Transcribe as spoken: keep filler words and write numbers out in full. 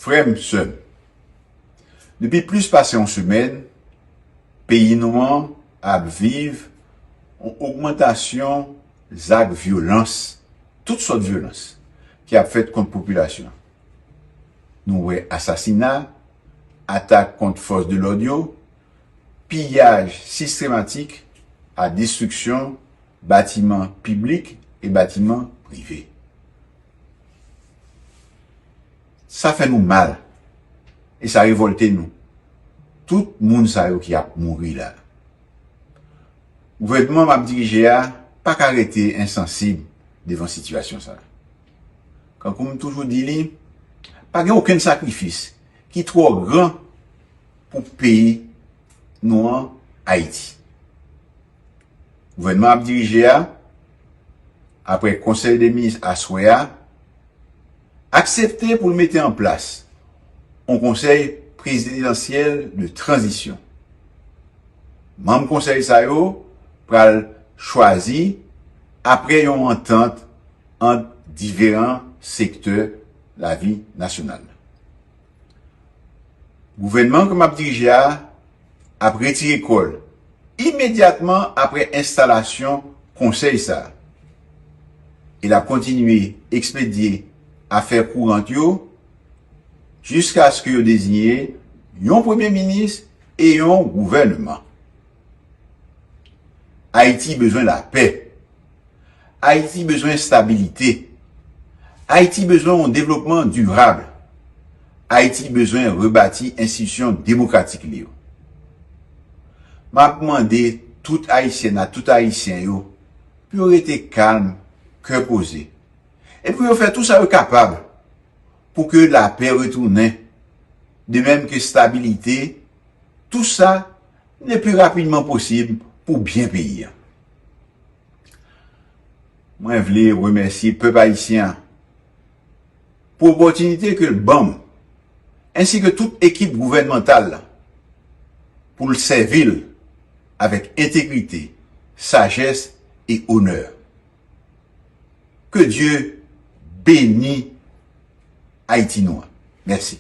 Frè m, sè m, depi plis pase yon semèn, peyi nou an ap viv yon ogmantasyon zak vyolans, tout sòt vyolans, ki ap fèt kont popilasyon. Nou wè asasina, atak kont fòs de lòd yo, piyaj sistematik ak destriksyon batiman piblik e batiman prive. Sa fè nou mal e sa revòlte nou. Tout moun sa yo ki ap mouri la. Gouvènman m ap dirije a pa ka rete ensansib devan sitiyasyon sa a. Kankou m toujou di li, pa gen okenn sakrifis ki twò gran pou peyi nou an, Ayiti. Gouvènman ap dirije a, apre konsèy de minis aswè a, aksepte pou l mete an plas yon konsèy prezidansyèl de tranzisyon. Manm konsèy sa yo pral chwazi apre yon antant ant diferan sektè lavi nasyonal. Gouvènman ke m ap dirije a ap retire kò l imedyatman apre enstalasyon konsèy sa a. E l ap kontinye ekspedye afè kourant yo jiskaske yo deziye yon premye minis e yon gouvènman. Ayiti bezwen lapè. Ayiti bezwen estabilite. Ayiti bezwen yon devlopman dirab. Ayiti bezwen rebati enstitisyon demokratik li yo. M ap mande tout Ayisyèn ak tout Ayisyen yo pou yo rete kalm, kè poze, e pou yo fè tou sa yo kapab pou ke lapè retounen, de menm ke estabilite, tou sa le pli rapidman posib pou byen peyi a. Mwen vle remèsye pèp ayisyen an pou opòtinite ke l ban m, ensi ke tout ekip gouvènmantal la, pou l sèvi l avèk entegrite, sajès e onè. Ke Dye beni Ayiti nou an. Mèsi.